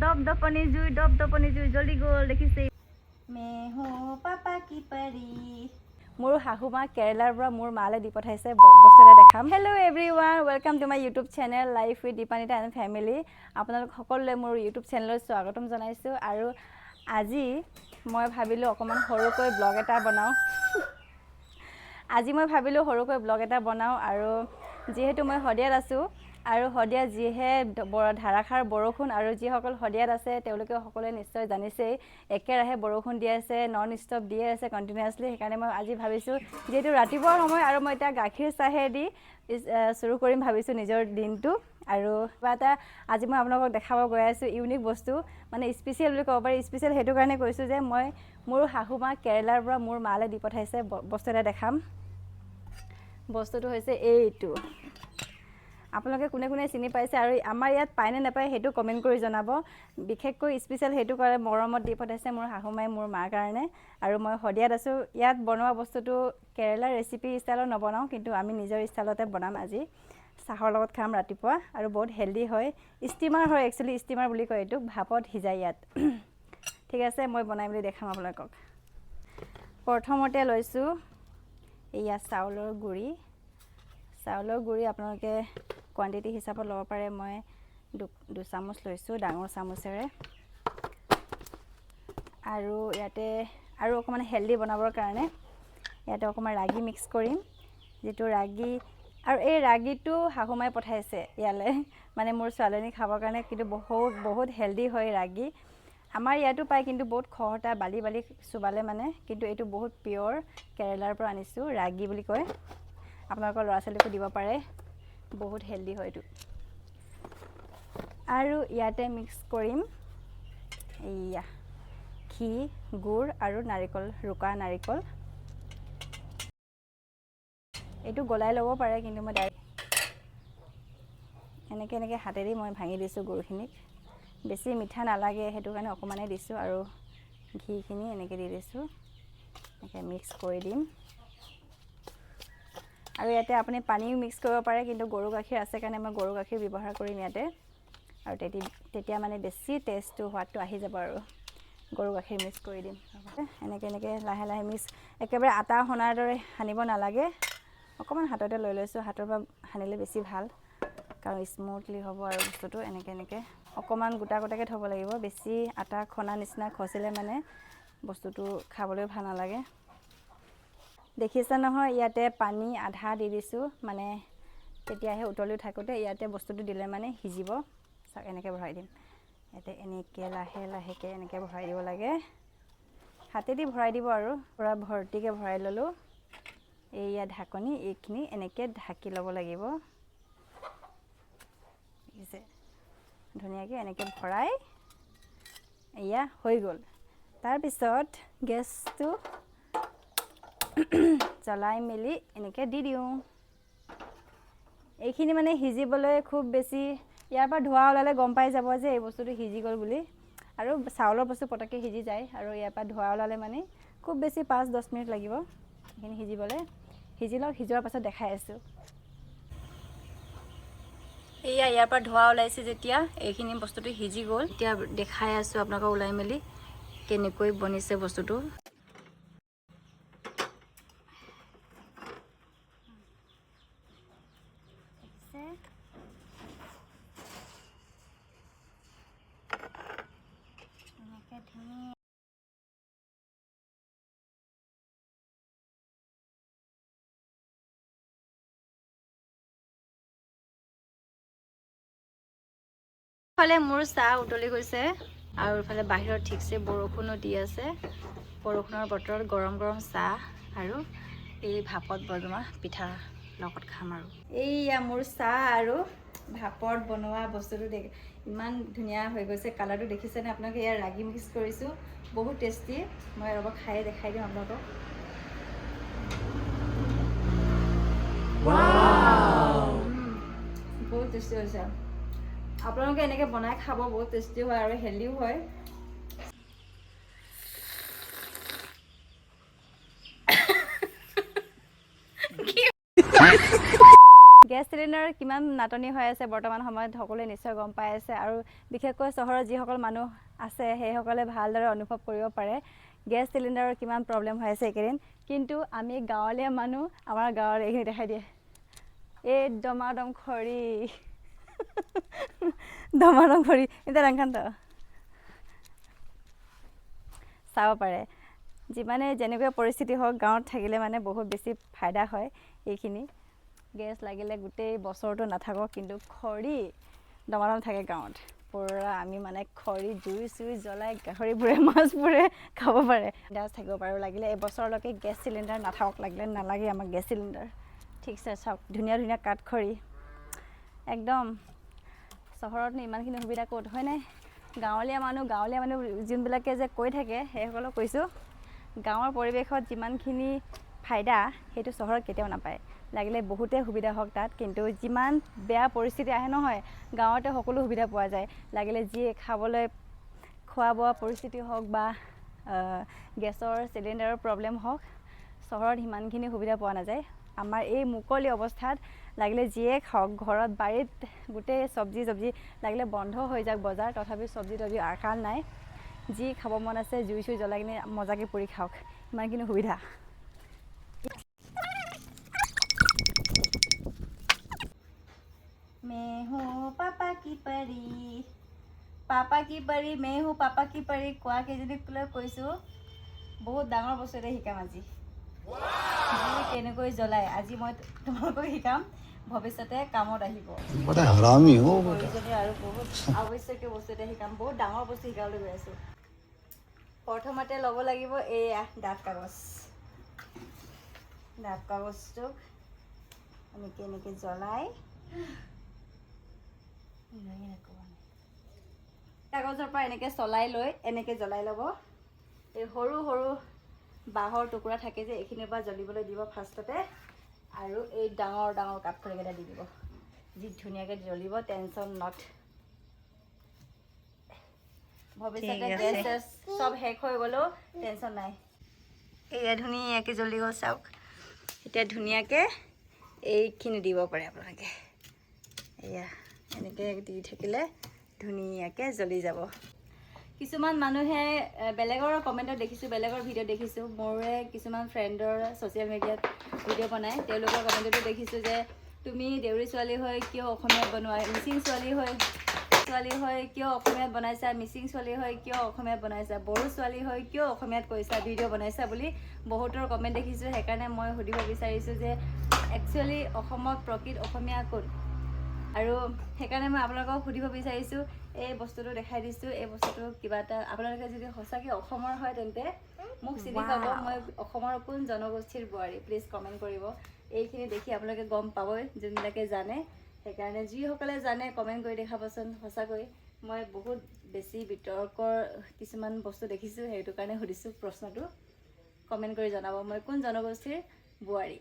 দপ দপনি জুই, দপ দপনি জুই জ্বলি গ'ল, দেখিছে। मैं हूँ पापा की परी। মোৰ শাহু মা কেৰেলাৰ পৰা মোৰ মালে দি পঠাইছে বস্তু এটা দেখাম। Hello everyone, welcome to my YouTube channel Life with Dipanita and Family। আপোনালোক সকলোৱে মোৰ ইউটিউব চেনেললৈ স্বাগতম জনাইছোঁ। আৰু আজি মই ভাবিলোঁ অকণমান সৰুকৈ ব্লগ এটা বনাওঁ। আজি মই ভাবিলোঁ সৰুকৈ ব্লগ এটা বনাওঁ। আৰু যিহেতু মই শদিয়াত আছোঁ আৰু শদিয়াত যিহে ধাৰাসাৰ বৰষুণ, আৰু যিসকল শদিয়াত আছে তেওঁলোকে সকলোৱে নিশ্চয় জানিছেই, একেৰাহে বৰষুণ দি আছে, নন ষ্টপ দিয়ে আছে কণ্টিনিউৱাছলি। সেইকাৰণে মই আজি ভাবিছোঁ, যিহেতু ৰাতিপুৱাৰ সময় আৰু মই এতিয়া গাখীৰ চাহেদি চুৰু কৰিম ভাবিছোঁ নিজৰ দিনটো। আৰু কিবা এটা আজি মই আপোনালোকক দেখাব গৈ আছোঁ, ইউনিক বস্তু, মানে স্পেচিয়েল বুলি ক'ব পাৰি। স্পেচিয়েল সেইটো কাৰণে কৈছোঁ যে মই মোৰ শাহু মা কেৰেলাৰ পৰা মোৰ মালে দি পঠাইছে বস্তু এটা দেখাম। বস্তুটো হৈছে এইটো। আপোনালোকে কোনে কোনে চিনি পাইছে আৰু আমাৰ ইয়াত পায়নে নাপায়, সেইটো কমেণ্ট কৰি জনাব। বিশেষকৈ স্পেচিয়েল সেইটো কাৰণে মৰমত দি পঠাইছে মোৰ শাহুমাই মোৰ মাৰ কাৰণে। আৰু মই শদিয়াত আছোঁ। ইয়াত বনোৱা বস্তুটো কেৰেলাৰ ৰেচিপি ষ্টাইলত নবনাওঁ, কিন্তু আমি নিজৰ ষ্টাইলতে বনাম। আজি চাহৰ লগত খাম ৰাতিপুৱা আৰু বহুত হেল্ডি হয়। ষ্টিমাৰ হয়, একচুৱেলি ষ্টিমাৰ বুলি কয় এইটোক, ভাপত সিজাই ইয়াত। ঠিক আছে, মই বনাই মেলি দেখাম আপোনালোকক। প্ৰথমতে লৈছোঁ এয়া চাউলৰ গুড়ি। চাউলৰ গুড়ি আপোনালোকে কোৱাণ্টিটি হিচাপত ল'ব পাৰে। মই দুচামুচ লৈছোঁ ডাঙৰ চামুচেৰে। আৰু ইয়াতে আৰু অকণমান হেল্ডি বনাবৰ কাৰণে ইয়াতে অকণমান ৰাগী মিক্স কৰিম, যিটো ৰাগী। আৰু এই ৰাগীটো শাহুমাই পঠাইছে ইয়ালৈ, মানে মোৰ ছোৱালীজনী খাবৰ কাৰণে। কিন্তু বহুত বহুত হেল্ডি হয় ৰাগী। আমাৰ ইয়াতো পায়, কিন্তু বহুত খহটা, বালি বালি চোবালে মানে। কিন্তু এইটো বহুত পিয়'ৰ, কেৰেলাৰ পৰা আনিছোঁ, ৰাগী বুলি কয়। আপোনালোকৰ ল'ৰা ছোৱালীকো দিব পাৰে, বহুত হেল্ডি হয় এইটো। আৰু ইয়াতে মিক্স কৰিম এইয়া ঘি, গুড় আৰু নাৰিকল, ৰুকা নাৰিকল। এইটো গলাই ল'ব পাৰে, কিন্তু মই ডাইৰেক্ট এনেকৈ এনেকৈ হাতেদি মই ভাঙি দিছোঁ গুড়খিনিক। বেছি মিঠা নালাগে, সেইটো কাৰণে অকণমানেই দিছোঁ। আৰু ঘিখিনি এনেকৈ দি দিছোঁ, এনেকৈ মিক্স কৰি দিম। আৰু ইয়াতে আপুনি পানীও মিক্স কৰিব পাৰে, কিন্তু গৰু গাখীৰ আছে কাৰণে মই গৰু গাখীৰ ব্যৱহাৰ কৰিম ইয়াতে। আৰু তেতিয়া মানে বেছি টেষ্টটো, সোৱাদটো আহি যাব। আৰু গৰু গাখীৰ মিক্স কৰি দিম এনেকৈ এনেকৈ লাহে লাহে মিক্স। একেবাৰে আটা সনাৰ দৰে সানিব নালাগে। অকণমান হাততে লৈ লৈছোঁ। হাতৰ পৰা সানিলে বেছি ভাল, কাৰণ স্মুথলি হ'ব। আৰু বস্তুটো এনেকৈ এনেকৈ অকণমান গোটা গোটাকৈ থ'ব লাগিব। বেছি আটা খনা নিচিনা খচিলে মানে বস্তুটো খাবলৈ ভাল নালাগে। দেখিছে নহয়, ইয়াতে পানী আধা দি দিছোঁ, মানে তেতিয়াহে উতলি থাকোঁতে ইয়াতে বস্তুটো দিলে মানে সিজিব। চাওক, এনেকৈ ভৰাই দিম ইয়াতে। এনেকৈ লাহে লাহেকৈ এনেকৈ ভৰাই দিব লাগে। হাতেদি ভৰাই দিব আৰু পূৰা ভৰ্তিকৈ ভৰাই ল'লোঁ। এইয়া ঢাকনি, এইখিনি এনেকৈ ঢাকি ল'ব লাগিব। দেখিছে, ধুনীয়াকৈ এনেকৈ ভৰাই এয়া হৈ গ'ল। তাৰপিছত গেছটো জ্বলাই মেলি এনেকৈ দি দিওঁ। এইখিনি মানে সিজিবলৈ খুব বেছি, ইয়াৰ পৰা ধোঁৱা ওলালে গম পাই যাব যে এই বস্তুটো সিজি গ'ল বুলি। আৰু চাউলৰ বস্তু পটককৈ সিজি যায়। আৰু ইয়াৰ পৰা ধোঁৱা ওলালে মানে খুব বেছি 5-10 মিনিট লাগিব এইখিনি সিজিবলৈ। সিজি লওক, সিজোৱাৰ পাছত দেখাই আছোঁ। এয়া ইয়াৰ পৰা ধোঁৱা ওলাইছে যেতিয়া এইখিনি বস্তুটো সিজি গ'ল। এতিয়া দেখাই আছোঁ আপোনালোকক ওলাই মেলি কেনেকৈ বনিছে বস্তুটো। দেখিছে? এনেকৈ ধুনীয়া। ইফালে মোৰ চাহ উতলি গৈছে আৰু ইফালে বাহিৰত ঠিকছে বৰষুণো দি আছে। বৰষুণৰ বতৰত গৰম গৰম চাহ আৰু এই ভাপত বনোৱা পিঠা লগত খাম। আৰু এইয়া মোৰ চাহ আৰু ভাপত বনোৱা বস্তুটো দেখ, ইমান ধুনীয়া হৈ গৈছে কালাৰটো, দেখিছেনে আপোনালোকে? ইয়াৰ ৰাগী মিক্স কৰিছোঁ, বহুত টেষ্টি। মই ৰ'ব, খায়ে দেখাই দিওঁ আপোনালোকক। বহুত টেষ্টি হৈছে। আপোনালোকে এনেকৈ বনাই খাব, বহুত টেষ্টি হয় আৰু হেল্ডিও হয়। গেছ চিলিণ্ডাৰ চিলিণ্ডাৰৰ কিমান নাটনি হৈ আছে বৰ্তমান সময়ত, সকলোৱে নিশ্চয় গম পাই আছে। আৰু বিশেষকৈ চহৰত যিসকল মানুহ আছে, সেইসকলে ভালদৰে অনুভৱ কৰিব পাৰে গেছ চিলিণ্ডাৰৰ কিমান প্ৰব্লেম হৈ আছে এইকেইদিন। কিন্তু আমি গাঁৱলীয়া মানুহ, আমাৰ গাঁৱৰ এইখিনি দেখাই দিয়ে। এই দমাদম খৰি, দমাদম খৰি। এতিয়া ৰাংখান চাব পাৰে, যিমানে যেনেকুৱা পৰিস্থিতি হওক, গাঁৱত থাকিলে মানে বহুত বেছি ফাইদা হয় এইখিনি। গেছ লাগিলে গোটেই বছৰটো নাথাকক, কিন্তু খৰি দমাদম থাকে গাঁৱত পূৰা। আমি মানে খৰি জুই চুই জ্বলাই গাহৰি পুৰে, মাছ পুৰে, খাব পাৰে, বিন্দাছ থাকিব পাৰোঁ। লাগিলে এবছৰলৈকে গেছ চিলিণ্ডাৰ নাথাকক, লাগিলে নালাগে আমাক গেছ চিলিণ্ডাৰ। ঠিক আছে, চাওক, ধুনীয়া ধুনীয়া কাঠ খৰি একদম। চহৰতনো ইমানখিনি সুবিধা ক'ত, হয়নে? গাঁৱলীয়া মানুহ যোনবিলাকে যে কৈ থাকে, সেইসকলক কৈছোঁ, গাঁৱৰ পৰিৱেশত যিমানখিনি ফাইদা, সেইটো চহৰত কেতিয়াও নাপায়। লাগিলে বহুতেই সুবিধা হওক তাত, কিন্তু যিমান বেয়া পৰিস্থিতি আহে নহয়, গাঁৱতে সকলো সুবিধা পোৱা যায়। লাগিলে যিয়ে খাবলৈ খোৱা বোৱা পৰিস্থিতি হওক বা গেছৰ চিলিণ্ডাৰৰ প্ৰব্লেম হওক, চহৰত সিমানখিনি সুবিধা পোৱা নাযায়। আমাৰ এই মুকলি অৱস্থাত লাগিলে যিয়ে খাওক, ঘৰত বাৰীত গোটেই চব্জি চব্জি, লাগিলে বন্ধ হৈ যাওক বজাৰ, তথাপি চব্জি তব্জি আকাল নাই। যি খাব মন আছে, জুই চুই জ্বলাই কিনে মজাকৈ পুৰি খাওক, ইমানখিনি সুবিধা। मैं हूँ पापा की परी, पापा की परी, मैं हूँ पापा की परी। কোৱা কেইজনীক লৈ কৈছোঁ, বহুত ডাঙৰ বস্তু এটা শিকাম আজি। জুই কেনেকৈ জ্বলাই আজি মই তোমালোকক শিকাম, ভৱিষ্যতে কামত আহিব। बड़ा हरामी हो बेटा। প্ৰয়োজনীয় আৰু বহুত আৱশ্যকীয় বস্তু এটা শিকাম, বহুত ডাঙৰ বস্তু শিকাবলৈ গৈ আছোঁ। প্ৰথমতে ল'ব লাগিব এয়া ডাঠ কাগজ। ডাঠ কাগজটোক এনেকৈ এনেকৈ জ্বলাই, কাগজৰ পৰা এনেকৈ চলাই লৈ এনেকৈ জ্বলাই ল'ব। এই সৰু সৰু বাঁহৰ টুকুৰা থাকে যে, এইখিনিৰ পৰা জ্বলিবলৈ দিব ফাৰ্ষ্টতে, আৰু এই ডাঙৰ ডাঙৰ কাঠখৰিকেইটা দি দিব। যি ধুনীয়াকৈ জ্বলিব, টেনশ্যন not. ভৱিষ্যতে ঠিক গেছ আছে। চেছ চব শেষ হৈ গ'লেও টেনশ্যন নাই। এয়া ধুনীয়াকৈ জ্বলি গ'ল, চাওক। এতিয়া ধুনীয়াকৈ এইখিনি দিব পাৰে আপোনালোকে। এয়া এনেকৈ দি থাকিলে ধুনীয়াকৈ জ্বলি যাব। কিছুমান মানুহে বেলেগৰ কমেণ্টত দেখিছোঁ, বেলেগৰ ভিডিঅ' দেখিছোঁ, মোৰে কিছুমান ফ্ৰেণ্ডৰ ছ'চিয়েল মিডিয়াত ভিডিঅ' বনায়, তেওঁলোকৰ কমেণ্টতো দেখিছোঁ যে তুমি দেউৰী ছোৱালী হৈ কিয় অসমীয়াত বনোৱা, মিচিং ছোৱালী হৈ কিয় অসমীয়াত বনাইছা, মিচিং ছোৱালী হৈ কিয় অসমীয়াত বনাইছা, বড়ো ছোৱালী হৈ কিয় অসমীয়াত কৈছা, ভিডিঅ' বনাইছা বুলি বহুতৰ কমেণ্ট দেখিছোঁ। সেইকাৰণে মই সুধিব বিচাৰিছোঁ যে একচুৱেলি অসমত প্ৰকৃত অসমীয়া কোন? আৰু সেইকাৰণে মই আপোনালোকক সুধিব বিচাৰিছোঁ, এই বস্তুটো দেখাই দিছোঁ। এই বস্তুটো কিবা এটা আপোনালোকে যদি সঁচাকৈ অসমৰ হয়, তেন্তে মোক চিনি পাব, মই অসমৰ কোন জনগোষ্ঠীৰ বোৱাৰী। প্লিজ কমেণ্ট কৰিব। এইখিনি দেখি আপোনালোকে গম পাবই, যোনবিলাকে জানে। সেইকাৰণে যিসকলে জানে, কমেণ্ট কৰি দেখাবচোন। সঁচাকৈ মই বহুত বেছি বিতৰ্কৰ কিছুমান বস্তু দেখিছোঁ, সেইটো কাৰণে সুধিছোঁ প্ৰশ্নটো। কমেণ্ট কৰি জনাব মই কোন জনগোষ্ঠীৰ বোৱাৰী।